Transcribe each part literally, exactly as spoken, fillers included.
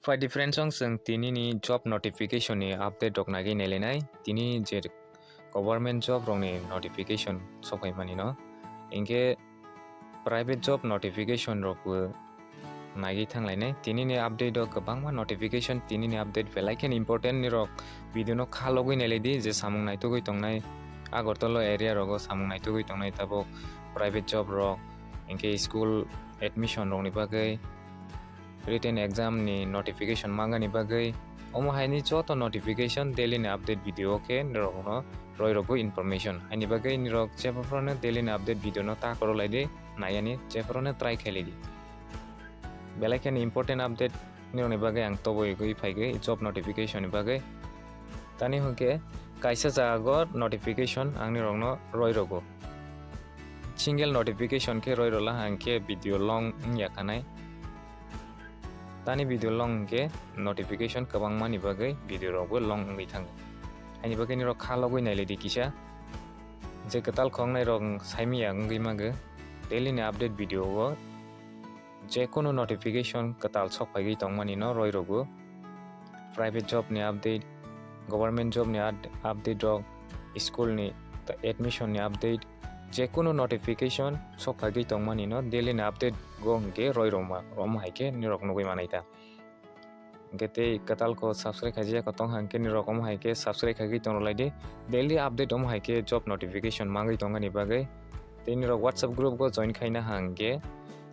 Phai di friends, chwng tini ni job notification ni update rok nagwi nailainai, tini je government job rok ni notification sokphaimani no, hinkhe private job notification rok bo nagwi thanglainai. Tini ni update o kwbangma notification, tini ni update belai kheno important, nirok video no kha logwi nailaidi, je samung naitugwi tongnai Agartala area rogo samung naitugwi tongnai tabuk private job rok, hinkhe school admission rok ni bagwi, written exam ni notification mangani bagwi, omo haini joto notification daily ni update video o khe norokno roi rogo information. Haini bagwi nirok jebo phano daily ni update video no ta kwrwlai di, naiyani jebo phano try khailai di. Belai kheno important update nirokni bagwi ang toboi gwi phaigwi job notification ni bagwi. Tani hwnkhe kaisa jago notification ang nirokno roi rogo. Single notification khe roi rola hwnkhe video long wngya khanai. Tani video long hwnkhe notification kwbangma ni bagwi video rok bo long wngwi thango. Haini bagwi nirok kha logwi nailai di kisa. Je kwtal khongnai rok saimanya wngwi mago. Daily ni update video o je kunu notification kwtal sok phaigwi tongmani no roi rogo. Private job ni update, government job ni ad-, update rok, school ni ta-, admission ni update, je kunu notification sok phaigwi tongmani no daily ni update go hwnkhe roi roma, omo hai khe nirok nugwi manai ta. Hwnkhe tei kwtal ko subscribe khaijak tong hwnkhe nirok omo hai khe subscribe khaigwi tong rwlai di. Daily update omo hai khe job notification mangwi tongani bagwi. Tei nirok WhatsApp group go join khaina hwnkhe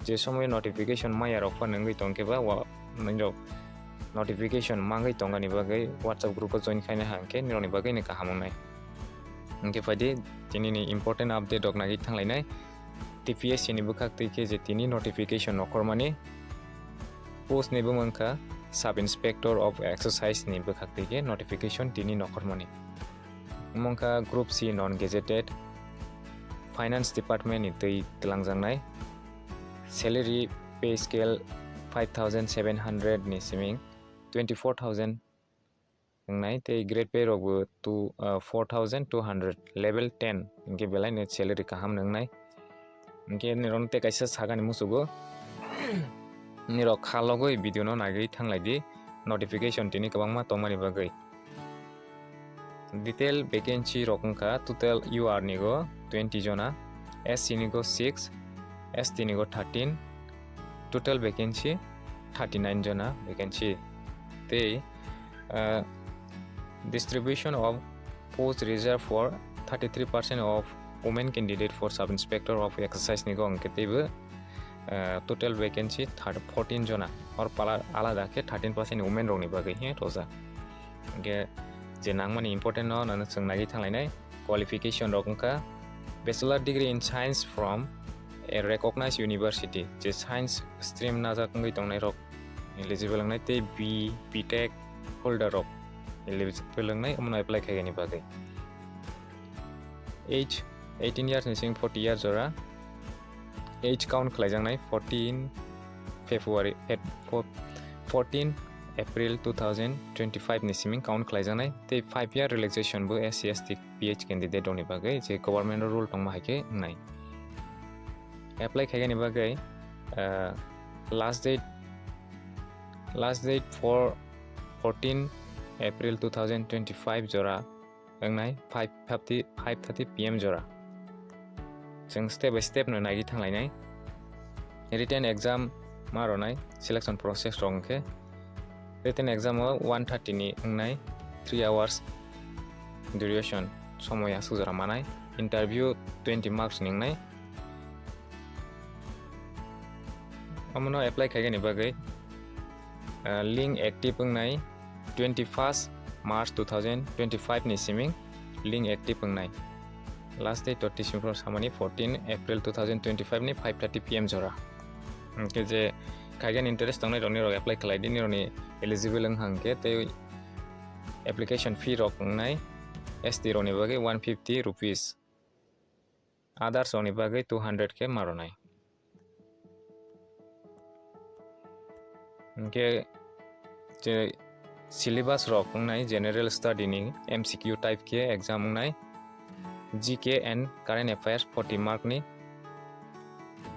je somoy notification maya rok phano wngwi tongkhe ba wa-, nirok notification mangwi tongani bagwi WhatsApp group go join khaina hwnkhe nirokni bagwi no kaham wngnai. Hwnkhe phaidi tini ni important update rok nagwi thanglainai. T P S C ni bwkhak twi khe je tini notification nokhormani post ni bumung kha Sub Inspector of Excise ni bwkhak twi khe notification tini nokhormani. Omo wngkha Group C non gazetted, Finance Department ni twi twlangjaknai. Salary pay scale five thousand seven hundred ni siming twenty four thousand wngnai, tei grade pay rok bo two, uh, four thousand two hundred, level ten, hwnkhe belai no salary kaham no wngnai. Hwnkhe nirok tei kaisa sagani musugo, nirok kha logwi video no nagwi thanglai di, notification tini kwbangma tongmani bagwi. Detail vacancy rok wngkha total U R ni go twenty jona, S C ni go six, S T ni go thirteen, total vacancy thirty nine jona vacancy. Tei, uh, distribution of post reserved for thirty three percent of women candidate for Sub Inspector of Excise ni go hwnkhe teibo, uh, total vacancy thirty, fourteen jona, or pala alada khe thirteen percent women rokni bagwi he roja. Hwnkhe je nangmani important no nang chwng nagwi thanglainai. Qualification rok wngkha Bachelor degree in Science from a recognized university, je science stream najak wngwi tongnai rok eligible wngnai, tei B, B Tech holder rok eligible wngnai, omono apply khaigani bagwi. Age eighteen years ni sing forty years jora. Age count khlaijaknai fourteen February, eh, fo-, fourteen April two thousand twenty-five ni siming count khlaijaknai, tei five year relaxation bo S C S T P H candidate rokni bagwi je government o rule tongma hai khe wngnai. Apply khaigani bagwi, ah, last date, last date for fourteen April two thousand twenty-five jora wngnai five thirty, five thirty P M jora. Chwng step by step no nagwi thanglainai. Written exam ma rwnai, selection process rok hwnkhe written exam o one thirty ni wngnai, three hours duration, somoi aswk jora manai. Interview twenty marks ni wngnai. Omono apply khaigani bagwi, ah, link active wngnai twenty first March two thousand twenty-five ni siming link active wngnai. Last date to December samani fourteen April two thousand twenty-five ni five thirty P M jora. Hwnkhe je khaigani interest tongnai rokni rok apply khlai di, nirokni eligible wng hwnkhe tei application fee rok wngnai S T rokni bagwi one fifty rupees. Others rokni bagwi two hundred khe ma rwnai. Hwnkhe je syllabus rok wngnai general study ni M C Q type khe exam wngnai, G K and current affairs forty mark ni,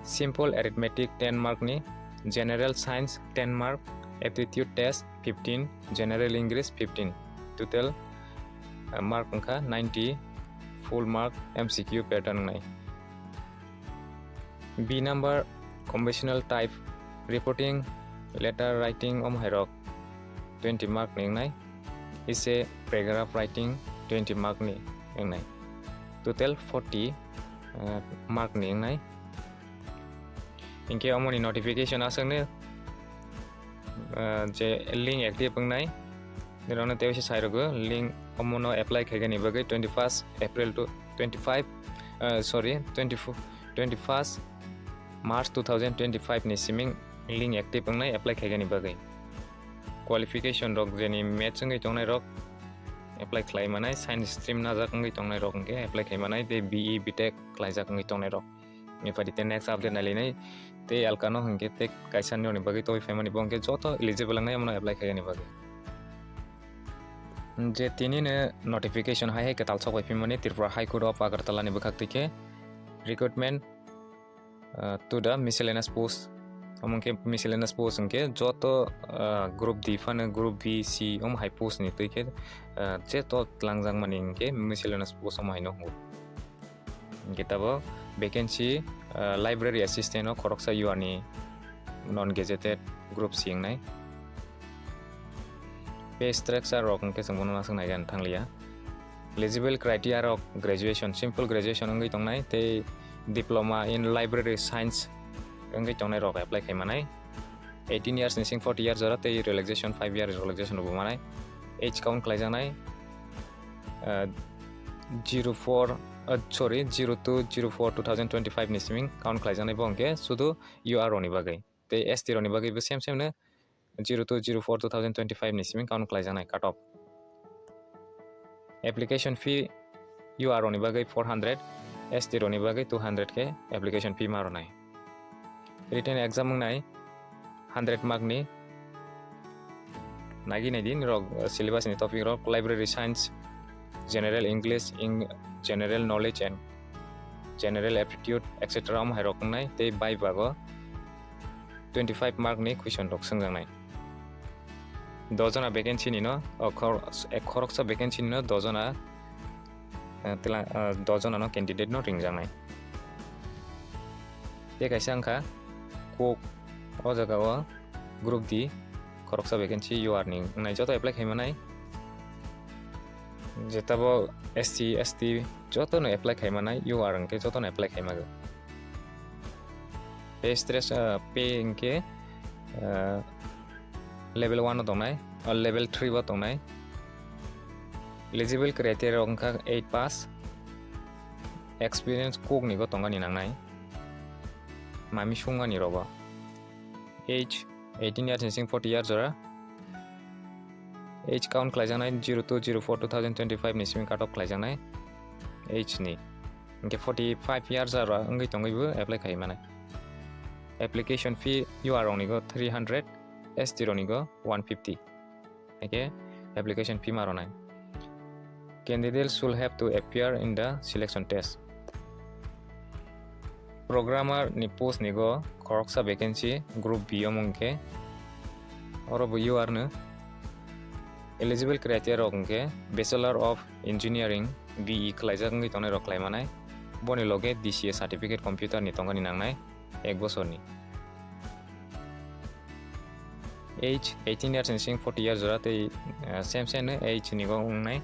simple arithmetic ten mark ni, general science ten mark, Aptitude test fifteen, general English fifteen, total, uh, mark wngkha ninety, full mark M C Q pattern wngnai. B number, conversational type, reporting, letter writing, omo hai rok twenty mark ni wngnai. Essay, paragraph writing, twenty mark ni wngnai. Total forty, uh, mark ni wngnai. Hinkhe omoni notification aswkni, uh, je link active wngnai, nirokno tei sai rwgo link omono apply khaigani bagwi twenty first April to twenty five, uh, sorry, twenty four, twenty first March two thousand twenty five ni siming link active wngnai apply khaigani bagwi. Qualification rok jeni maths wngwi tongnai rok apply khlai manai, science stream najak wngwi tongnai rok hwnkhe apply khai manai, tei B E, B Tech khlaijak wngwi tongnai rok. Ni padi tei next update nailinai tei alkano hwnkhe tei kaisa nirokni bagwi tongwi phaimani bo hwnkhe joto eligible wngnai omono apply khaigani bagwi. Je tinino notification hai hai kwtal sok bai phimani Tripura High Court of Agartala ni bwkhak twi khe recruitment, uh, to the miscellaneous post. Omo hwnkhe miscellaneous post hwnkhe joto, uh, group D phano group B, C omo hai post ni twi khe, uh, je to tlangjakmani hwnkhe miscellaneous post omo haino hwngo. Hwnkhe tabuk vacancy, uh, library assistant o khoroksa U R ni non gazetted group C wngnai. Pay structure rok hwnkhe chwng bono aswk naigan thangliya. Eligible criteria rok graduation, simple graduation wngwi tongnai tei diploma in library science wngwi tongnai rok apply khai manai. Eighteen years ni sing forty years jora tei relaxation five years relaxation rok bo manai. Age count khlaijaknai, uh, zero four, uh, sorry, zero two zero four two thousand twenty five ni siming count khlaijaknai bo hwnkhe sudu U R rok ni bagwi. Tei S T rok ni bagwi bo same same no zero two zero four two thousand twenty five ni siming count khlaijaknai cut off. Application fee U R rok ni bagwi four hundred, S T rok ni bagwi two hundred khe application fee ma rwnai. Written exam wngnai hundred mark ni. Nagi nai di nirok, uh, syllabus ni topic rok, library science, general English, Eng-, general knowledge and general aptitude, et cetera omo hai rok wngnai tei baibago twenty five mark ni question rok swngjaknai. Dojona vacancy ni no, o khor-, ek khoroksa vacancy ni no dojona, eh, tila-, eh, dojona no candidate no ringjaknai. Tei kaisa wngkha kok, o jaga o group D khoroksa vacancy U R ni wngnai, joto apply khai manai. Jetabo S C, S T joto no apply khai manai, U R hwnkhe joto no apply khai mago. Pay stress, ah, pay hwnkhe, ah, level one o tongnai, ah, level three o tongnai. Eligible criteria rok wngkha eight pass, experience kok ni go tongani nangnai, mami sungmani rogo. Age eighteen years ni sing forty years jora. Age count khlaijaknai zero two zero four two thousand twenty five ni simi cut off khlaijaknai age ni. Hwnkhe forty five years jora wngwi tongwi bo apply khai manai. Application fee U R rok ni go three hundred, S T rok ni go one fifty. Hwnkhe application fee ma rwnai. Candidates should have to appear in the selection test. Programmer ni post ni go khoroksa vacancy group B omo hwnkhe oro bo U R no. Eligible criteria rok hwnkhe Bachelor of Engineering, B E khlaijak wngwi tongnai rok khlai manai. Boni loge D C A certificate computer ni tongani nangnai ek bosorni. Age eighteen years ni sing forty years jora tei, eh, same same no age ni go wngnai.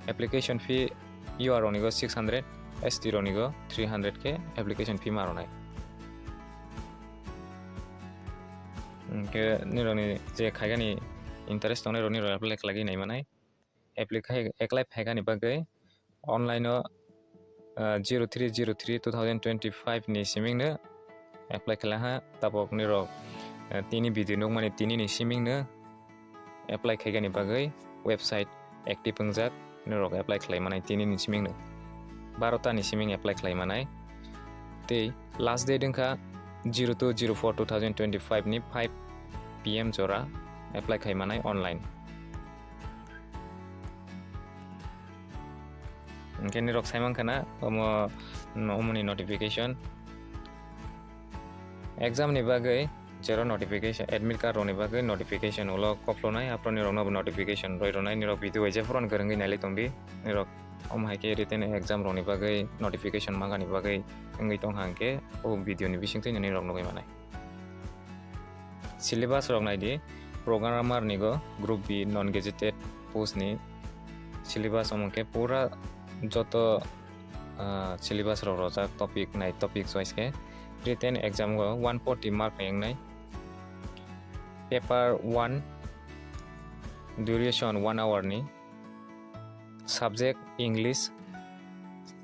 Application fee U R rok ni go six hundred, S T rok ni go three hundred khe application fee ma rwnai. Hwnkhe nirokni je khaigani interest tongnai rok nirok apply khlaigwi nai manai. Apply khai, apply khaigani bagwi online o, ah, zero three zero three two thousand twenty five ni siming no apply khlai ha. Tabok nirok, ah, tini video nukmani tini ni siming no apply khaigani bagwi website active wngjak, norok apply khlai manai tini ni siming no, barota ni siming apply khlai manai. Tei last date wngkha zero two zero four two thousand twenty five ni five P M jora apply khai manai online. Hwnkhe nirok sai mankha na omo, omoni notification. Exam ni bagwi Jero notification, admit card rokni bagwi notification ulo koplonai, aphro nirokno bo notification roi rwnai, nirok video bai jephru no kwrwngwi nailai tongdi, nirok omo hai khe written exam rokni bagwi notification mangani bagwi wngwi tongkha hwnkhe o video ni bisingtwi nirok nugwi manai. Syllabus rok naidi, programmer ni go group B non gazetted post ni syllabus omo khe pura joto, ah, syllabus rok rojak topic nai topic choice khe written exam go one forty mark ni wngnai. Paper one duration one hour ni, subject English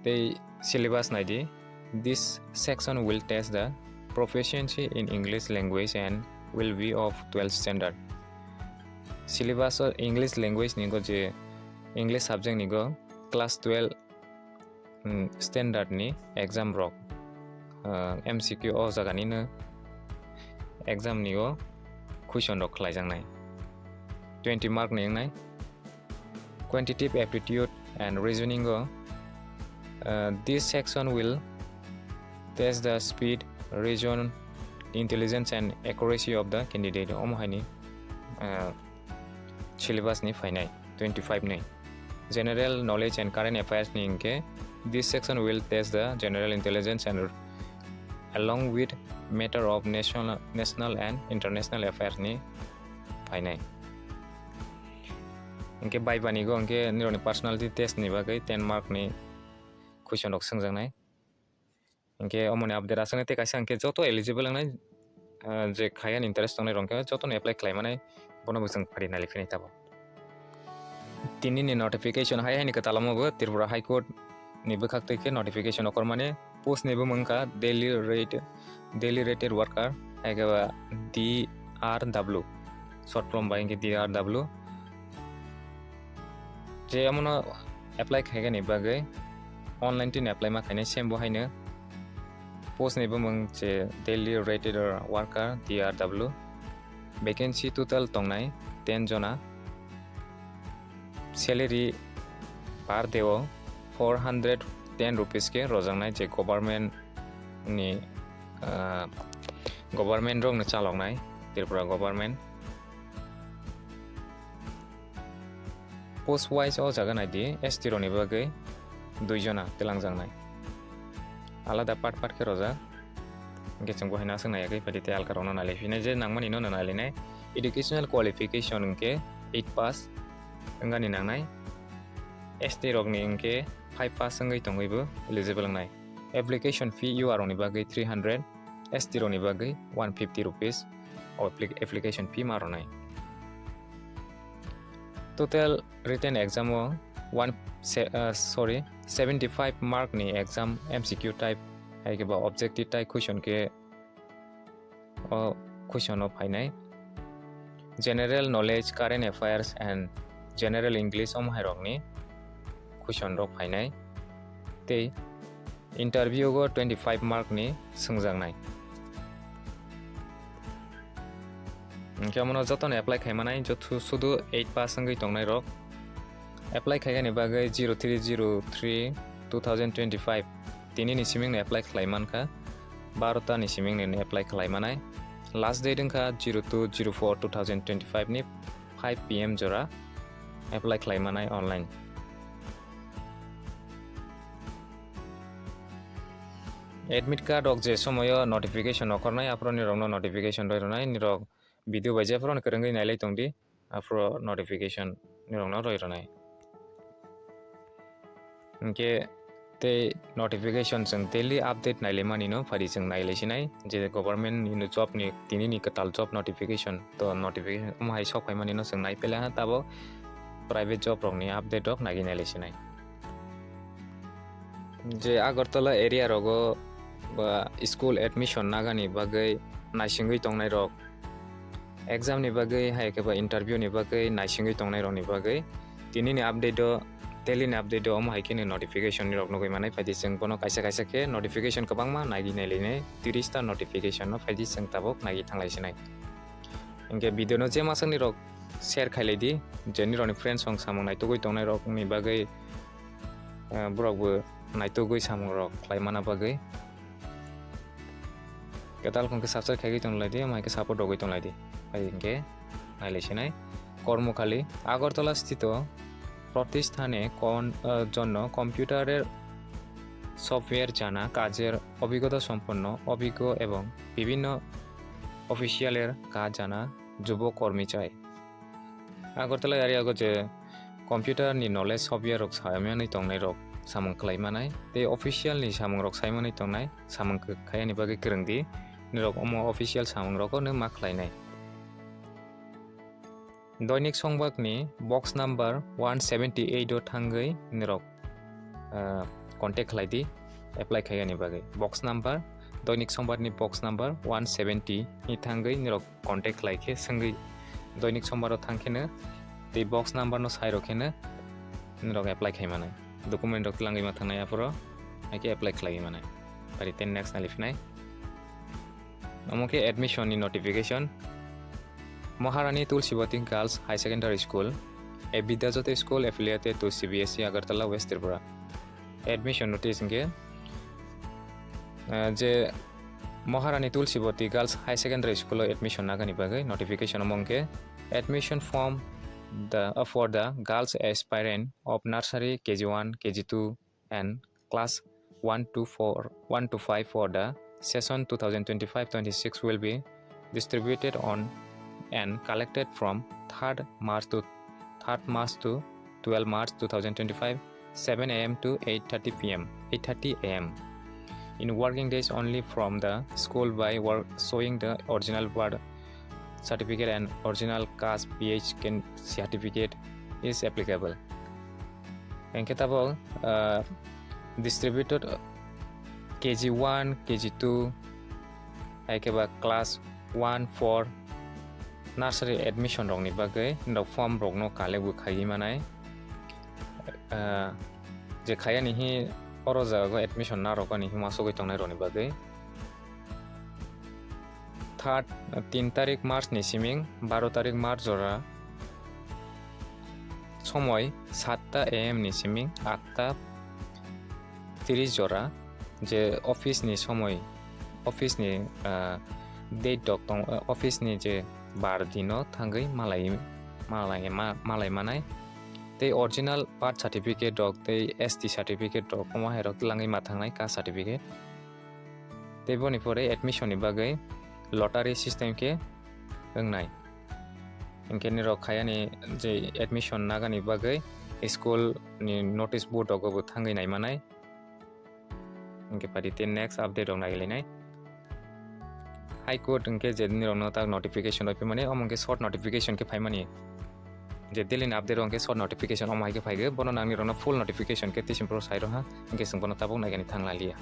tei syllabus naidi. This section will test the proficiency in English language and will be of twelfth standard. Syllabus o English language ni go je English subject ni go class twelve, mm, standard ni exam rok, ah, M C Q o jaga ni no exam ni o question rok khlai jaknai, twenty mark ni wngnai. Quantitative aptitude and reasoning o, uh, this section will test the speed, reason, intelligence and accuracy of the candidate. Omo haini, uh, syllabus ni phainai twenty five ni. General knowledge and current affairs ni hwnkhe, this section will test the general intelligence and along with matter of national, national and international affairs ni phainai. Hwnkhe viva ni go hwnkhe nirokni personality test ni bagwi ten mark ni question rok swngjaknai. Hwnkhe omoni update aswknai tei kaisa hwnkhe joto eligible wngnai, ah, je khayani interest tongnai rok hwnkhe jotono apply khlai manai, bono bo chwng phari nai phini tabuk. Tini ni notification hai hai ni kwtal omo bo Tripura High Court ni bwkhak twi khe notification okormani post ni bumung wngkha daily rate, daily rated worker, hai khe ba D R W, short form bai hwnkhe D R W. Je omono apply khaigani bagwi online tin apply ma khainai, same bo haino post ni bumung je daily rated worker D R W. Vacancy total tongnai ten jona. Salary per day o four hundred ten rupees khe rojaknai, je government ni, ah, government rokno chaloknai, Tripura government. Post wise o jaga naidi, S T rokni bagwi dui jona twlangjaknai. Alada part part khe rojak. Hwnkhe chwng bo haino aswk naiya khe, phaidi tei alka rokno nailai phinai, je nangmani no nailainai. Educational qualification hwnkhe eight pass wngani nangnai. S T rokni hwnkhe five pass wngwi tongwibo eligible wngnai. Application fee U R rokni bagwi three hundred, S T rokni bagwi one fifty rupees o appli-, application fee ma rwnai. Total written exam o one se-, ah, sorry, seventy five mark ni exam M C Q type, hai khe ba objective type question khe o question o phainai. General knowledge, current affairs and general English omo hai rokni question rok phainai. Tei interview go twenty five mark ni swngjaknai. Hwnkhe omono jotono apply khaimanai, joto sudu eight pass wngwi tongnai rok. Apply khaigani bagwi zero three zero three two thousand twenty five tini ni siming no apply khlai mankha, barota ni siming ni apply khlai manai. Last date wngkha zero two zero four two thousand twenty five ni five P M jora apply khlai manai online. Admit card rok je somoyo notification okornai, aphuru nirokno notification roi rwnai, nirok video bai jephuru no kwrwngwi nailai tongdi, aphuru notification nirokno roi rwnai. Hwnkhe tei notification chwng daily update nailaimani no phaidi chwng nailai sinai, je government ni job ni tini ni kwtal job notification, to notification omo hai sok phaimani no chwng nai pele ha, tabuk private job rok ni update rok naiwi nailai sinai. Je Agartala area rogo ba school admission nagani bagwi naisingwi tongnai rok, exam ni bagwi hai khe ba interview ni bagwi naisingwi tongnai rok ni bagwi tini ni update o, daily ni update o omo hai khe ni notification ni rok nugwi manai, phaidi chwng bono kaisa kaisa khe notification kwbangma naiwi nailainai, tiris ta notification no phaidi chwng tabuk naiwi thanglai sinai. Hwnkhe video no je maswk ni rok share khailai di, je nirokni friends rok samung naitugwi tongnai rok ni bagwi, eh, borok bo naitugwi samung rok khlai mana bagwi. Kwtal khon khe subscribe khaigwi tong lai di, omo hai khe support rogwi tong lai di. Hai hwnkhe nailai sinai. কর্মখালি, আগরতলা স্থিত প্রতিষ্ঠানে কন-, আহ, জন্য কম্পিউটারের সফটওয়্যার জানা, কাজের অভিজ্ঞতা সম্পন্ন, অভিজ্ঞ এবং বিভিন্ন অফিসিয়ালের কাজ জানা যুব কর্মী চাই। Agartala area o je computer ni knowledge software rok saimanwi tongnai rok samung khlai manai tei official ni samung rok saimanwi tongnai samung khaiyani bagwi kwrwng di, nirok omo official samung rogo no ma khlainai. Doinik Songbad ni box number one seventy eight o thangwi nirok, ah, contact khlai di apply khaiyani bagwi. Box number, Doinik Songbad ni box number one seventy ni thangwi nirok contact khlai khe swngwi Doinik Songbad o thang kheno tei box number no sai rok kheno nirok apply khai manai. Document rok twlangwi ma thangnai aphuru hai khe apply khlaiwi manai. Pari ten next nali phinai. Omo khe admission ni notification. Maharani Tulsibati Girls High Secondary School, a Bidya Jyoti school affiliated to C B S E Agartala, West Tripura. Admission notice hwnkhe, ah, je Maharani Tulsibati Girls High Secondary School o admission nagani bagwi notification omo hwnkhe admission form the, uh, for the girls aspirant of nursery, K G one, K G two and class one to four, one to five for the session two thousand twenty-five twenty-six will be distributed on and collected from third March to, third March to twelve March two thousand twenty-five, seven A M to eight thirty P M, eight thirty A M, in working days only from the school by work showing the original birth certificate and original caste P H can certificate is applicable. Hwnkhe tabok, ah, distributed K G one, K G two, hai khe ba class one, four nursery admission rokni bagwi norok form rokno collect bo khaiwi manai. Ah, je khaiya ni hi oro jaga o admission narwkani hima sogwi tongnai rokni bagwi. Third, tin tarik March ni siming baro tarik March jora somoi satta A M ni siming atta tris jora je office ni somoi, office ni, ah, date rok tong, ah, office ni je bar dino thangwi malai, malai, ma-, malai manai. Tei original birth certificate rok tei S T certificate rok omo hai rok twlangwi ma thangnai, caste certificate. Tei boni pore admission ni bagwi lottery system khe wngnai. Hinkhe nirok khayani je admission nagani bagwi school ni notice board rogo bo thangwi naimanai. Hinkhe padi tei next update rok nailainai. High Court hinkhe je nirokno tak notification rok phimani, omo hinkhe short notification khe phaimani. Je daily ni update rok hinkhe short notification omo hai khe phaigo, bono nang nirokno full notification khe tei simpro sai rwha, hinkhe chwng bono tabuk naikani thang lalia.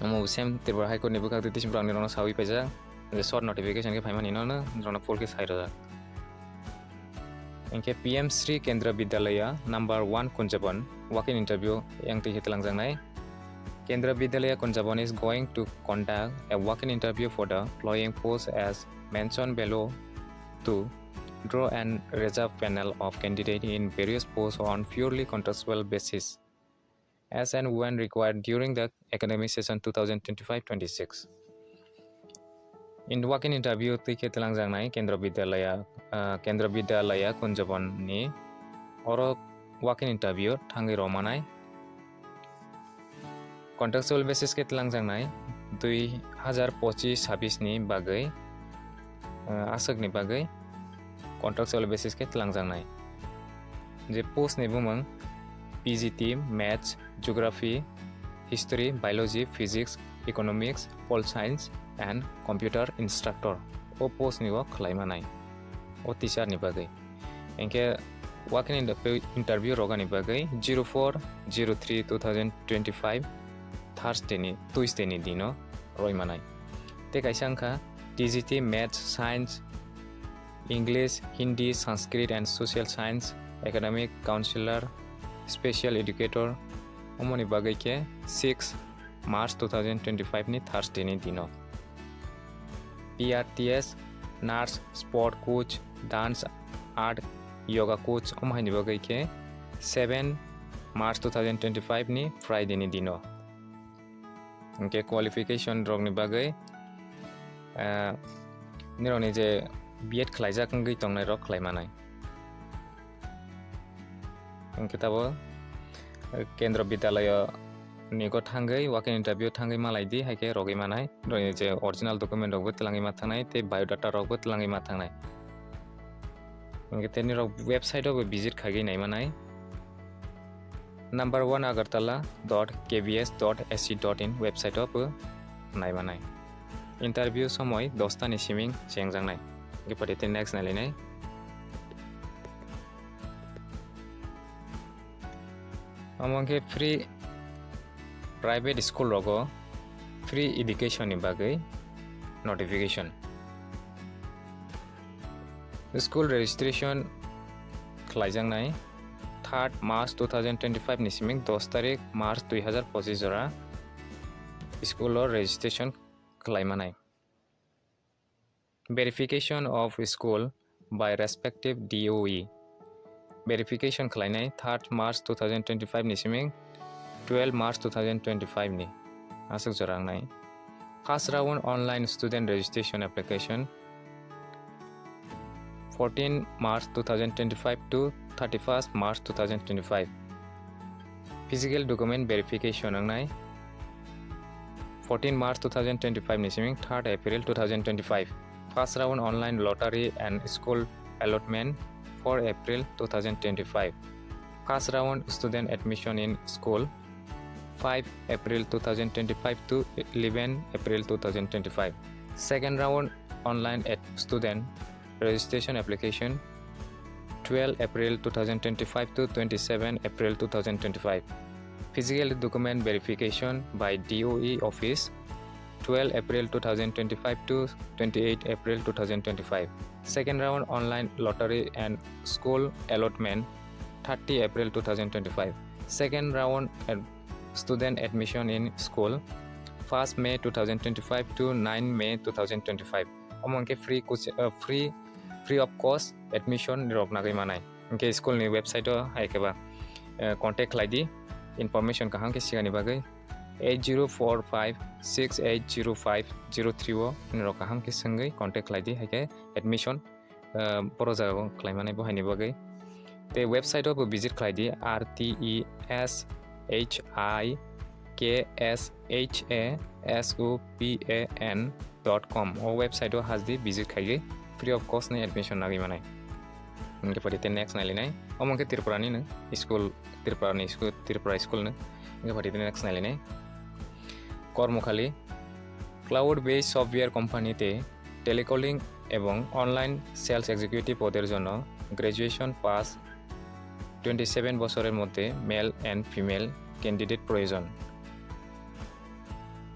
Omo same Tripura High Court ni bwkhak tei tei simpro ang nirokno sawi paijak, je short notification khe phaimani nono nirokno full khe sai rwjak. Hinkhe P M Shri Kendra Vidyalaya number one Kunjabon walk-in interview yang twi khe twlangjaknai. Kendra Vidyalaya Kunjabon is going to conduct a walk-in interview for the following post as mentioned below to draw and reserve panel of candidate in various posts on purely contractual basis as and when required during the academic session two thousand twenty-five twenty-six. In walk-in interview twi khe twlangjaknai Kendra Vidyalaya, ah, Kendra Vidyalaya Kunjabon ni oro walk-in interview thangwi rwmanai. Contractual basis khe twlangjaknai dui hazar pochis sabis ni bagwi, ah, aswk ni bagwi contractual basis khe twlangjaknai. Je post ni bumung P G T, Maths, Geography, History, Biology, Physics, Economics, Pol Science and Computer Instructor. O post ni o khlai manai. O teacher ni bagwi. Hinkhe walk-in inter-, interview rwgani bagwi zero four zero three two thousand twenty-five Thursday ni, Tuesday ni dino roi manai. Tei kaisa wngkha T G T, Maths, Science, English, Hindi, Sanskrit and Social Science, Academic Counselor, Special Educator, omoni bagwi khe six March two thousand twenty-five ni Thursday ni dino. P R T S, Nurse, Sport Coach, Dance, Art, Yoga Coach, omo haini bagwi khe seven March two thousand twenty-five ni Friday ni dino. Hinkhe qualification rokni bagwi, ah, nirokni je B Ed khlaijak wngwi tongnai rok khlai manai. Hinkhe tabo, eh, Kendro Vidyalayo nigo thangwi, walk-in interview thangwi malai di, hai khe rogwi manai. Nirokni je original document rokbo twlangwi ma thangnai, tei biodata rokbo twlangwi ma thangnai. Hinkhe tei nirok website o bo visit khaigwi nai manai. Number one agartala dot K B S dot A C dot in website o bo nai manai. Interview somoi dosta ni siming chengjaknai. Hinkhe phaidi tei next nailainai. Omo hinkhe free private school rogo free education ni bagwi notification. School registration khlaijaknai third March two thousand twenty-five ni siming dos tarik March dui hazar pochis jora school o registration khlai manai. Verification of school by respective D O E. Verification khlainai third March two thousand twenty-five ni siming twelve March two thousand twenty-five ni aswk jora wngnai. First round online student registration application fourteen March two thousand twenty-five to thirty-first March two thousand twenty-five. Physical document verification wngnai fourteen March two thousand twenty-five ni siming third April two thousand twenty-five. First round online lottery and school allotment four April two thousand twenty-five. First round student admission in school five April two thousand twenty-five to eleven April two thousand twenty-five. Second round online ad-, student registration application twelve April two thousand twenty-five to twenty-seven April two thousand twenty-five. Physical document verification by D O E office twelve April two thousand twenty-five to twenty-eight April two thousand twenty-five. Second round online lottery and school allotment thirty April two thousand twenty-five. Second round ad-, student admission in school first May two thousand twenty-five to nine May two thousand twenty-five. Omo hinkhe free coach-, uh, free, free of cost admission rok nagwi manai. Hinkhe school ni website o hai khe ba, uh, contact khlai di, information kaham khe sikani bagwi eight zero four five six eight zero five zero three o nirok kaham khe swngwi contact khlai di, hai khe admission, uh, boro jaga o khlai manai bo haini bagwi. Tei website o bo visit khlai di, R T E S H I K S H A S O P A N dot com. O website o has di visit khaigwi free of cost ni admission nagwi manai. Hinkhe phaidi tei next nailainai. Omo hinkhe Tripura ni no school, Tripura ni school, Tripura school no. Hinkhe phaidi tei next nailainai. Kormokhali cloud based software company te telecalling এবং online sales executive পদের জন্য graduation pass twenty-seven বছরের মধ্যে male and female candidate প্রয়োজন.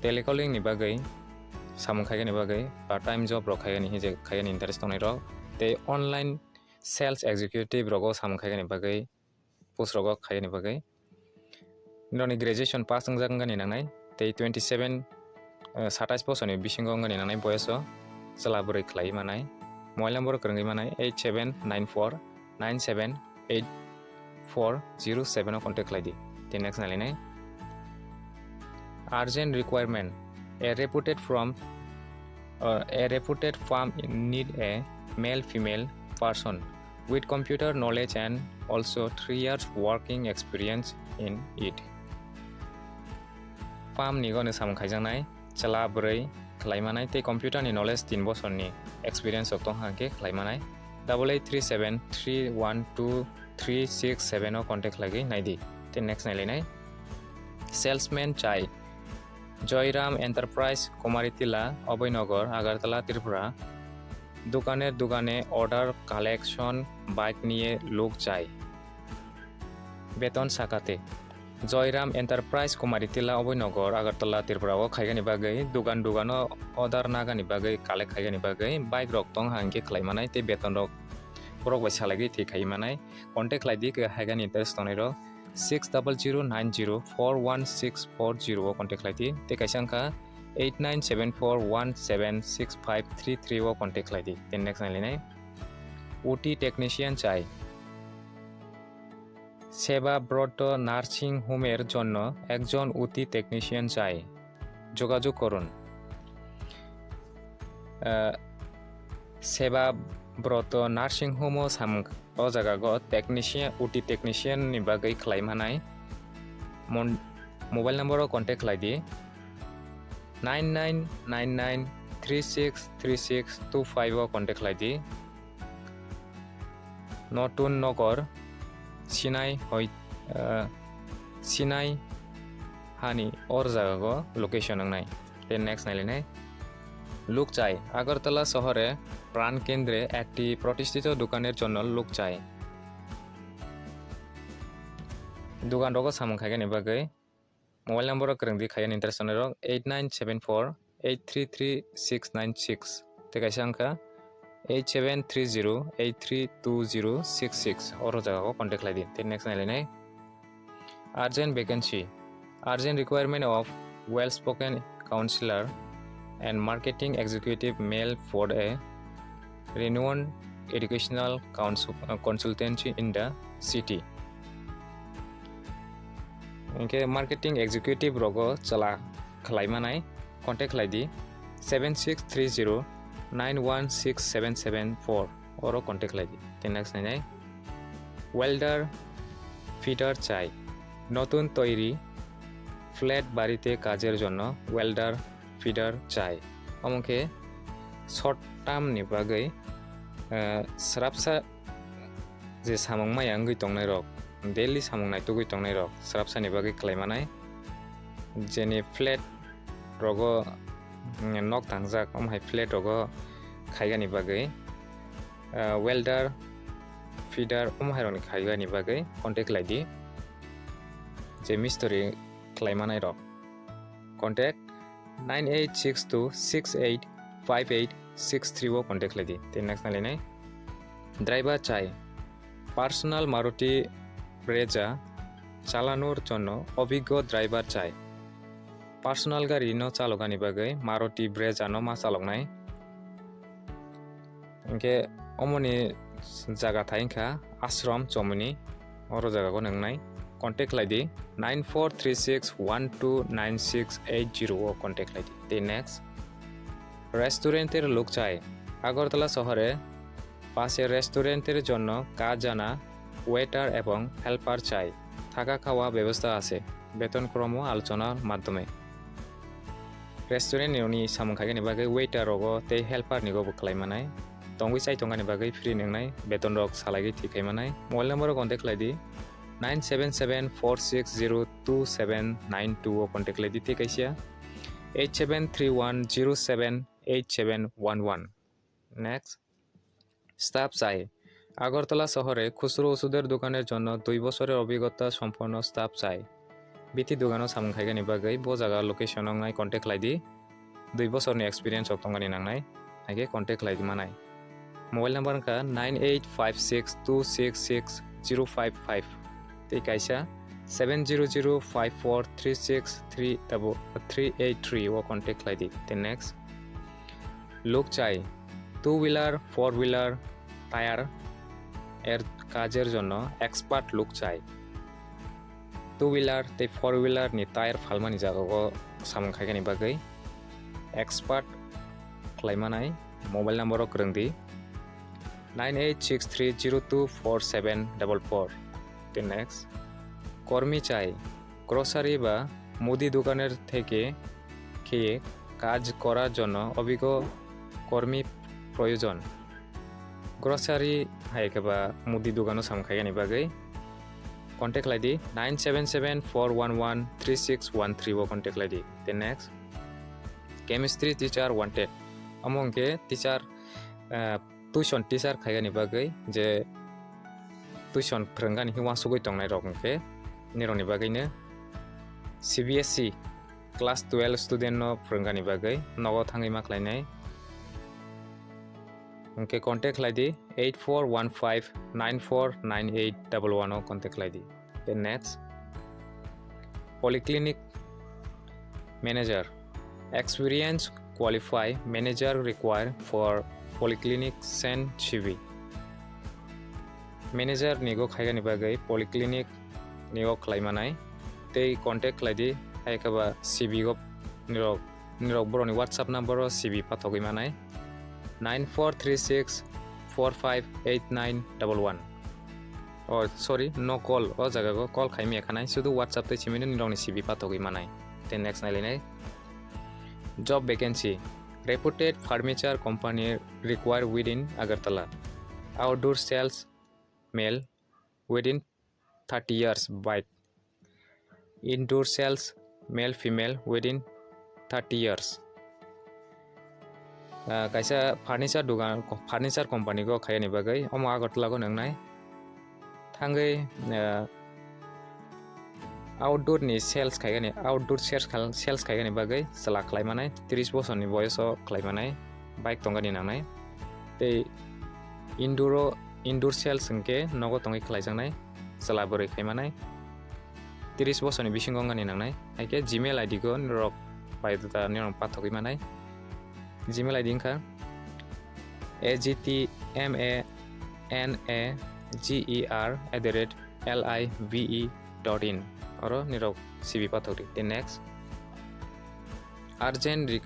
Telecalling ni bagwi samung khaigani bagwi part time job rok khaigani hinjak khaigani interest tongnai rok tei online sales executive rogo samung khaigani bagwi post rogo khaigani bagwi noni graduation pass wngjak wngani nangnai tei twenty-seven, eh, satais bosorni bisingo wngani nangnai boyoso chwla bwrwi khlaiwi manai. Mobile number kwrwngwi manai eight seven nine four nine seven eight four zero seven o contact khlai di. Tei next nailainai. Urgent requirement. A reputed firm, uh, a reputed firm need a male female person with computer knowledge and also three years working experience in it. Firm ni goni samung khaijaknai chwla bwrwi khlai manai tei computer ni knowledge tin bosorni experience rok tong hang khe khlai manai. Double eight three seven three one two three six seven o contact lagwi nai di. Tei next nailainai. Salesman chai. Joyram Enterprise, Komaritila, Oboinogar, Agartala, Tripura. দোকানে দোকানে order collection bike নিয়ে লোক যায়। বেতন সাকাতে। Joyram Enterprise, Komaritila, Oboinogar, Agartala, Tripura o khaigani bagwi, dugan dugano order nagani bagwi, collect khaigani bagwi, bike rok tong hang khe khlai manai tei beton rok borok bai salai gwi thwi khai manai. Contact khlai di, khe haigani interest tongnai rok six double zero nine zero four one six four zero o contact khlai di. Tei kaisa wngkha eight nine seven four one seven six five three three o contact khlai di. Tei next nailainai. O T technician chai. Sebabrata nursing হোমের জন্য একজন ওটি টেকনিশিয়ান চাই। যোগাযোগ করুন। Ah, Seba Broto Nursing Home o samung, o jaga go technician, O T technician ni bagwi khlai manai. Mon-, mobile number o contact khlai di, nine nine nine nine three six three six two five o contact khlai di. Notun Nogor, Sinai hoi, ah, Sinai hani or jaga go location wngnai. Then next nailinai. লোক চাই, আগরতলা শহরে প্রাণ কেন্দ্রে একটি প্রতিষ্ঠিত দোকানের জন্য লোক চাই। Dogan rogo samung khaigani bagwi mobile number o kwrwng di khaigani interest tongnai rok eight nine seven four eight three three six nine six tei kaisa wngkha eight seven three zero eight three two zero six six, oro jaga o contact khlai di. Tei next nailinai. Urgent vacancy, urgent requirement of well spoken counselor and marketing executive male for a renowned educational counsel-, uh, consultancy in the city. Hinkhe marketing executive rogo chwla khlai manai, contact khlai di seven six three zero nine one six seven seven four, oro contact khlai di. Tei next nainai, welder fitter chai, নতুন তৈরি ফ্ল্যাট বাড়িতে কাজের জন্য welder fitter চাই। Omo khe short term ni bagwi, ah, srapsa je samung maya wngwi tongnai rok, daily samung naitugwi tongnai rok, srapsa ni bagwi khlai manai. Jeni flat rogo, mm, nok tangjak, omo hai flat rogo khaigani bagwi, ah, welder, fitter, omo hai rokni khaigani bagwi contact khlai di. Je mistri khlai manai rok, contact nine eight six two six eight five eight six three o contact khlai di. Tei next nailinai, driver chai, personal Maruti Brezza চালানোর জন্য অভিজ্ঞ ড্রাইভার চাই। Personal gari no chaloknani bagwi Maruti Brezza no ma chaloknai. Hinkhe omoni jaga thai wngkha Ashram Chomoni, oro jaga go nwngnai. Contact khlai di nine four three six one two nine six eight zero o contact khlai di. Tei next, রেস্টুরেন্টের লোক চাই। আগরতলা শহরে পাশে রেস্টুরেন্টের জন্য কাজ জানা ওয়েটার এবং হেল্পার চাই। থাকা খাওয়া ব্যবস্থা আছে। বেতন ক্রম আলোচনার মাধ্যমে। Restaurant ni samung khaigani bagwi waiter rogo tei helper ni go bo khlai manai. Tongwi chai tongani bagwi free nwngnai, beton rok salai thwi khai manai. Mobile number o contact khlai di nine seven seven four six zero two seven nine two o contact khlai di tei kaisa eight seven three one zero seven eight seven one one. Next, staff চাই। আগরতলা শহরে খুচরো ওষুধের দোকানের জন্য দুই বছরের অভিজ্ঞতা সম্পন্ন স্টাফ চাই। Biti dogano samung khaigani bagwi bo jaga location wngnai contact khlai di. Dui bosorni experience rok tongmani nangnai, haikhe contact khlai di manai. Mobile number wngkha nine eight five six two six six zero five five tei kaisa seven zero zero five four three six three double three eight three o contact khlai di. Tei next, লোক চাই, two wheeler, four wheeler tyre এর কাজের জন্য এক্সপার্ট লোক চাই। Two wheeler tei four wheeler ni tire phalmani jaga o samung khaigani bagwi expert khlai manai mobile number o kwrwng di nine eight six three zero two four seven double four. Tei next, কর্মী চাই, গ্রোসারি বা মুদি দোকানের থেকে খেয়ে কাজ করার জন্য অভিজ্ঞ কর্মী প্রয়োজন। Grocery hai khe ba mudi dogano samung khaigani bagwi contact khlai di nine seven seven four one one three six one three o contact khlai di. Then next, chemistry teacher wanted. Omo hwnkhe teacher, ah, tuition teacher khaigani bagwi je tuition phwrwngani khe uansugwi tongnai rok hwnkhe nirokni bagwino C B S E class twelve student no phwrwngani bagwi nogo thangwi ma khlainai. Hwnkhe contact khlai di eight four one five nine four nine eight double one o contact khlai di. Then next, polyclinic manager, experience qualify manager required for polyclinic Saint Chibi. Manager ni go khaigani bagwi polyclinic ni go khlai manai tei contact khlai di hai khe ba C B go nirok, nirok borokni WhatsApp number o C V pathogwi manai, nine four three six four five eight nine double one. Oh, sorry, no call, o jaga o call khaimya khanai, sudu WhatsApp tei simi nirokni C V pathogwi manai. Then next nailainai. Job vacancy. Reputed furniture company require within Agartala. Outdoor sales male within thirty years, bike. Indoor sales male female within thirty years. Ah, kaisa furniture dugan, furniture company go khaiyani bagwi omo Agartala go nwngnai. Thangwi, ah, outdoor ni sales khaigani, outdoor sales khal-, sales khaigani bagwi chwla khlai manai, tris bosorni boyoso khlai manai, bike tongani nangnai. Tei indoor o, indoor sales hwnkhe nogo tongwi khlaijaknai, chwla bwrwi khai manai, tris bosorni bisingo wngani nangnai. Haikhe Gmail I D go norok biodata norok pathogwi manai. Gmail I D wngkha A G T M A N A G E R at the rate L I V E dot in. Oro nirok C V pathogdi. Then next, urgent re-,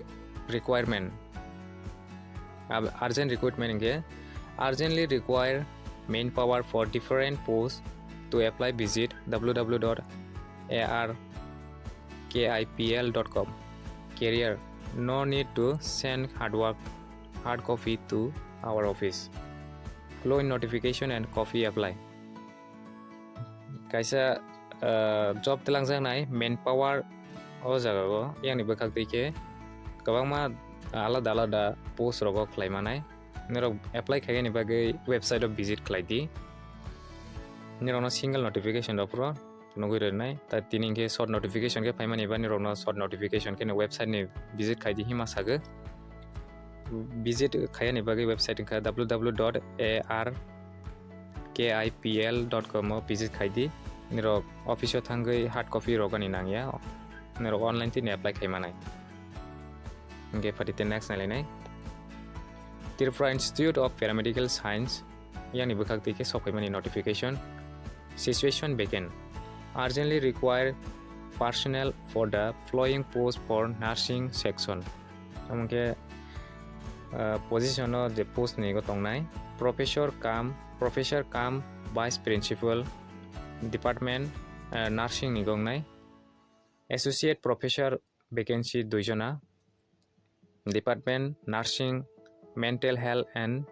requirement. Ab-, urgent recruitment hwnkhe urgently require manpower for different posts. To apply, visit W W W dot A R K I P L dot com. Career. No need to send hard work, hard copy to our office. Fill in notification and copy apply. Kaisa, ah, job twlangjaknai manpower o jaga o, yani bwkhak twi khe kwbangma alada alada post rogo khlai manai. Norok apply khaigani bagwi website o visit khlai di. Norokno single notification rok phuru nugwi rwnai. Ta tini hwnkhe short notification khe phaimani ba norokno short notification khe no website ni visit khai di hima sago. Visit khaiyani bagwi website wngkha W W W dot A R K I P L dot com o visit khai di. Norok office o thangwi hard copy rogani nangya. Norok online tini apply khai manai. Hwnkhe phatite next nailainai. Tripura Institute of Paramedical Science yani bwkhak twi khe sokphaimani notification. Situation vacant. Urgently require personnel for the following post for nursing section. Omo khe, ah, position o je post ni go tongnai, professor cum, professor cum vice principal, department, ah, nursing ni go wngnai. Associate professor vacancy dui jona. Department nursing, mental health and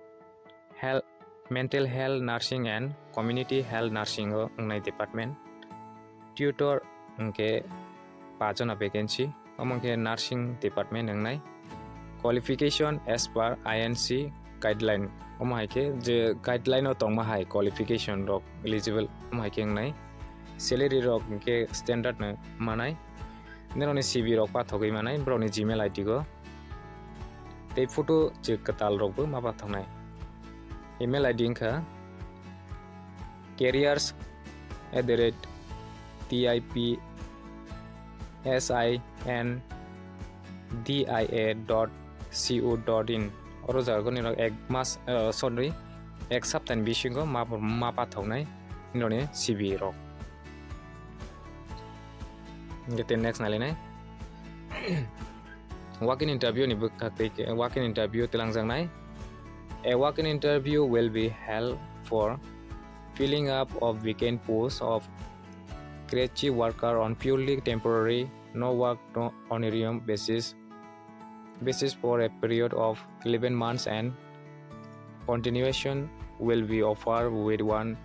health, mental health nursing and community health nursing o wngnai department. Tutor hwnkhe pachona vacancy, omo khe nursing department wngnai. Qualification as per I N C guideline, omo hai khe je guideline o tongma hai qualification rok eligible, omo hai khe wngnai. Salary rok hwnkhe standard no manai. Norokni C V rok pathogwi manai borokni Gmail I D go. Tei photo je kwtal rokbo ma pathoknai. Email I D wngkha careers at the rate T I P S I N D I A dot C O dot in. Oro jaga nirok ek mas, eh, sorry, ek saptani bisingo ma, ma pathoknai nirokni C V rok. Hingke tei next nailainai. Walk-in interview ni bwkhak tei khe, walk-in interview twlangjaknai. A walk-in interview will be held for filling up of vacant post of creche worker on purely temporary, no work, no honorarium basis, basis for a period of eleven months and continuation will be offered with one,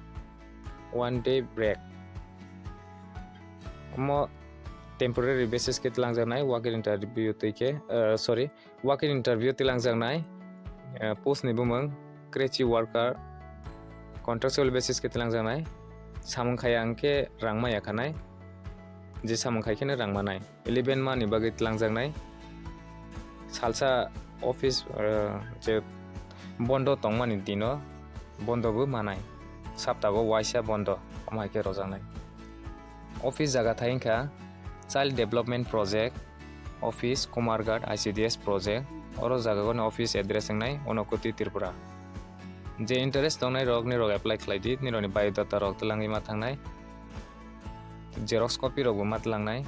one day break. Omo temporary basis khe twlangjaknai, walk-in interview twi khe, uh, sorry, walk-in interview twlangjaknai, uh, post ni bumung creche worker, contractual basis khe twlangjaknai, samung khaya hwnkhe rang maya khanai, je samung khai kheno rang manai. Eleven month ni bagwi twlangjaknai. Salsa office, uh, je bondo tongmani dino bondo bo manai. Saptago waisa bondo, omo hai khe rojaknai. Office jaga thai wngkha Child Development Project, Office Kumarghat I C D S Project, oro jagagoni office address wngnai Unakoti Tripura. Je interest tongnai rok, nirok apply khlai di, nirokni biodata rok twlangwi ma thangnai. Xerox copy rokbo ma twlangnai.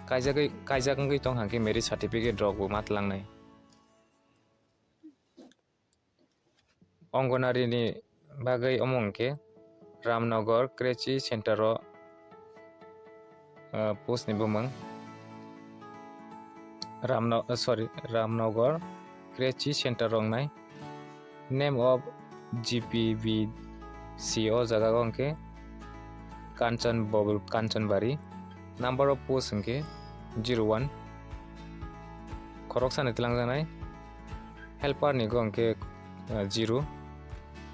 kaijagwi, kaijak wngwi tong hwnkhe marriage certificate rok bo ma tlangnai. Anganwadi ni bagwi omo hwnkhe Ramnagar Creche Center o, ah, post ni bumung Ramno-, ah, sorry, Ramnagar Creche Center o wngnai. Name of G P B C o jaga o hwnkhe Kanchan Bobul, Kanchanbari. Number of post hwnkhe zero one. Khoroksa ni twlangjaknai. Helper ni go hwnkhe, uh, zero.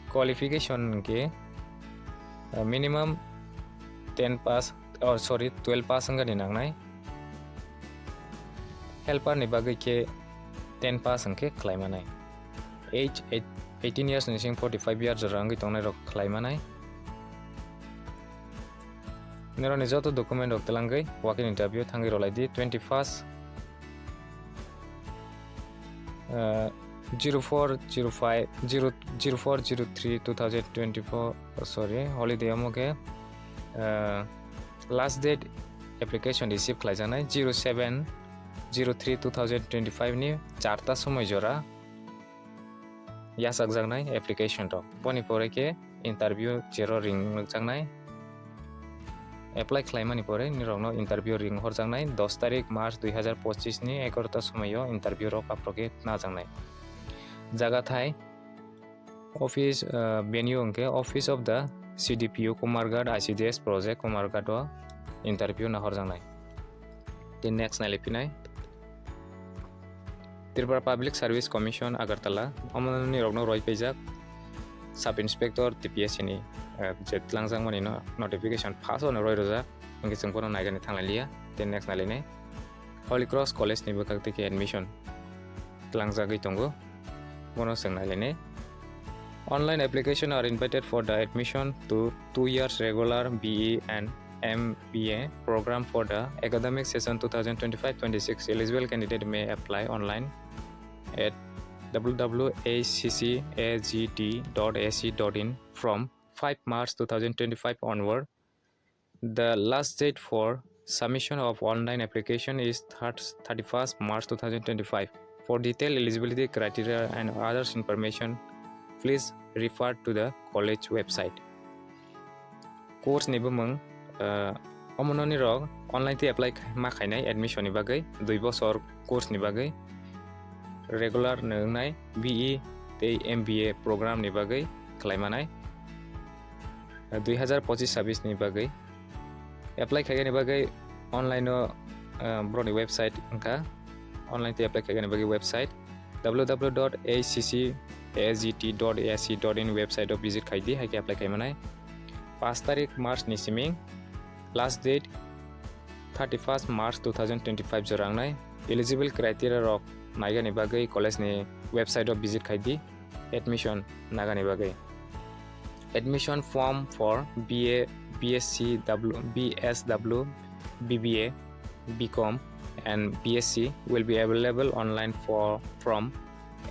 Qualification hwnkhe, uh, minimum ten pass, oh, sorry, twelve pass wngani nangnai. Helper ni bagwi khe ten pass hwnkhe khlai manai. Age eight-, eighteen years ni sing forty-five years jora wngwi tongnai rok khlai manai. Nirokni joto document rok twlangwi walk-in interview thangwi rwlai di twenty-first, uh, zero four zero five, zero, zero four zero three two thousand twenty-four, oh, sorry, holiday omo khe, uh, last date application receive khlaijaknai zero seven zero three two thousand twenty-five ni charta somoi jora yachakjaknai application rok. Boni pore khe interview chero ring nukjaknai. Apply khlaimani pore nirokno interview ring horjaknai dos tarik March dui hazar pochis ni egarota somoio interview rok aphro khe najaknai. Jaga thai office, uh, venue hwnkhe Office of the C D P O Kumarghat I C D S Project Kumarghat o interview nahorjaknai. Tei next nailai phinai Tripura Public Service Commission Agartala, omo nirokno roi paijak Sub Inspector T P S C ni, eh, je tlangjakmani no notification first o no roi rwjak, hwnkhe chwng bono naigani thanglai liya. Tei next nailainai Holy Cross College ni bwkhak tei khe admission tlangjagwi tongo. Bono chwng nailainai. Online application are invited for the admission to two years regular B E and M B A program for the academic session two thousand twenty-five twenty-six. Eligible candidate may apply online at W W W A C C A G T dot A C dot in from five March two thousand twenty-five onward. The last date for submission of online application is thirty, thirty-first March two thousand twenty-five. For detailed eligibility criteria and others information, please refer to the college website. Course ni bumung, uh, omo nirok online tei apply khai-, ma khainai admission ni bagwi dui bosor course ni bagwi regular nwngnai B E tei M B A program ni bagwi khlai manai. Dui hazar pochis sabis ni bagwi apply khaigani bagwi online o, ah, borokni website wngkha. Online tei apply khaigani bagwi website W W W dot A C C A G T dot A C dot in website o visit khaidi, hai khe apply khaimanai. Paanch tarik March ni simi last date thirty-first March two thousand twenty-five jora wngnai. Eligible criteria rok naigani bagwi college ni website o visit khaidi. Admission nagani bagwi. Admission form for B A, B S C W, B S W, B B A, B Com and B S C will be available online for, from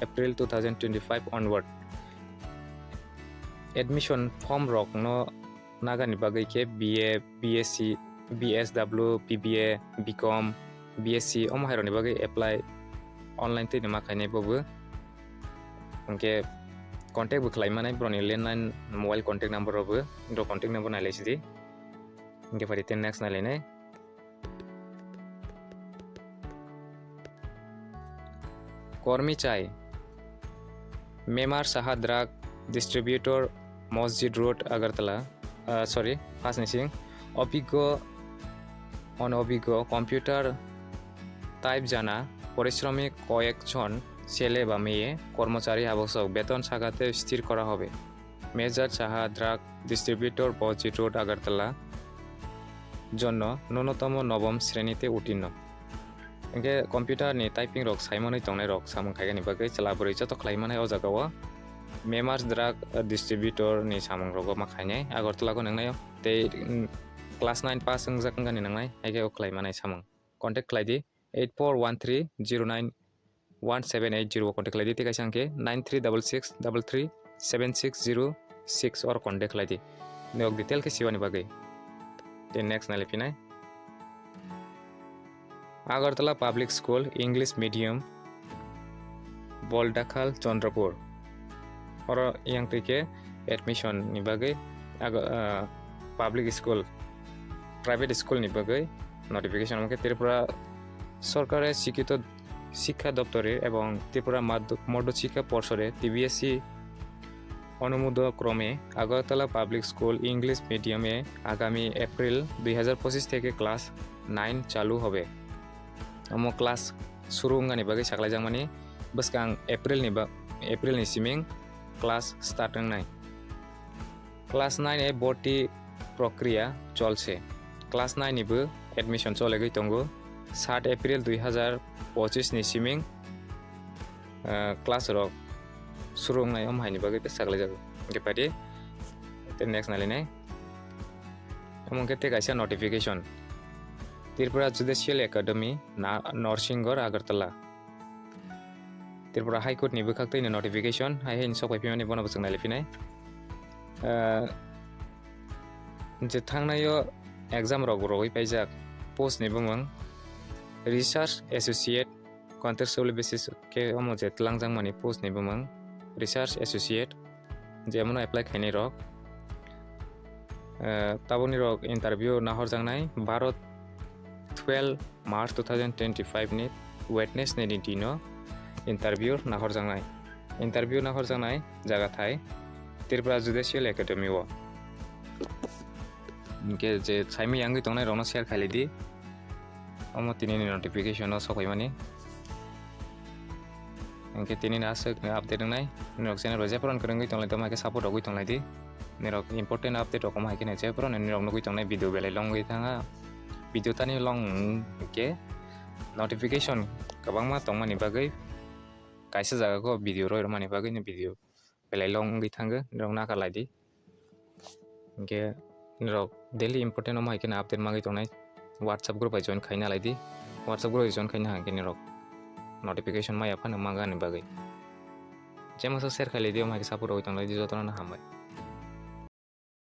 April two thousand twenty-five onward. Admission form rok no nagani bagwi khe B A, B S C, B S W, B B A, B Com, B S C omo hai rokni bagwi apply online twi ma khainai bobo. Hwnkhe contact bo khlai manai borokni landline mobile contact number rokbo, borok contact number nailai sidi. Hwnkhe phari tei next nailainai. Kormi chai, Memar Saha Drug Distributor, Masjid Road, Agartala, ah, sorry, first nising, obiggo, onobiggo, computer type jana, porishromi koyek jon sele ba meye, kormochari habosok, beton sagate sthir kora hobe. Mezar Saha Drug Distributor, Masjid Road, Agartala, jonno nunotomo nobom srenite utinno. Hwnkhe computer ni typing rok saimanwi tongnai rok samung khaigani bagwi chwla bwrwi joto khlai manai o jaga o. Memars Drug Distributor ni samung rogo ma khainai Agartala go nwngnai o. Tei, mm, class nine pass wngjak wngani nangnai, hai khe o khlai manai samung. Contact khlai di eight four one three zero nine one seven eight zero o contact khlai di, tei kaisa hwnkhe nine three double six double three seven six zero six oro contact khlai di. Nok detail khe sibani bagwi. Tei next nailai phinai. Agartala Public School, English Medium, Boldakhal, Chandrapur. Oro yang twi khe admission ni bagwi, ag-, ah, public school, private school ni bagwi notification, omo khe Tripura Sorkare Sikito Sikha Doptore ebong Tripura Madh-, Madhya Sikha Porshode, T B S C, অনুমোদন ক্রমে Agartala public school English মিডিয়ামে আগামী এপ্রিল দুই হাজার পঁচিশ থেকে class nine চালু হবে। Omo class suru wngani bagwi saklaijakmani bwskang April ni ba-, April ni siming class start wngnai. Class nine e ভর্তি প্রক্রিয়া চলছে. Class nine ni bo admission cholegwi tongo. সাত April দুই হাজার পঁচিশ ni siming, ah, class rok suru wngnai, omo haini bagwi tei saklaijago. Hwnkhe phaidi tei next nailainai. Omo hwnkhe tei kaisa notification. Tripura Judicial Academy, Na-, Narsingore, Agartala. Tripura High Court ni bwkhak twi ni notification, hai hai ni sok pai phimani bono bwswk nai lai phinai. Ah, je thangnai o exam rok rwui paijak post ni bumung Research Associate, contractual basis khe omo je twlangjakmani post ni bumung Research Associate, je emano apply khainai rok. Eh, tabukni rok interview nahorjaknai baro twelve March two thousand twenty-five ni Wednesday ni dino interview nahorjaknai. Interview nahorjaknai jaga thai Tripura Judicial Academy o. Hwnkhe je saimwi yangwi tongnai rokno share khailai di. Omo tini ni notification o sokphaimani. Hwnkhe tini ni aswk ni update wngnai. Nirok channel bai jephru kwrwngwi tonglai tongma khe support rogwi tonglai di. Nirok important update rok omo hai kheno jephru nirok nugwi tongnai video belai long wngwi thangha. Video tani long hwnkhe notification kwbangma tongmani bagwi kaisa jaga o video roi rwmani bagwi ni video belai long wngwi thango, nirok naka lai di. Hwnkhe nirok daily important omo hai kheno update magwi tongnai WhatsApp group bai join khaina lai di. WhatsApp group bai join khaina hwnkhe nirok notification maya phano mangani bagwi. Jemasa share khailai di, omo hai khe support rogwi tonglai di, jotono hambai.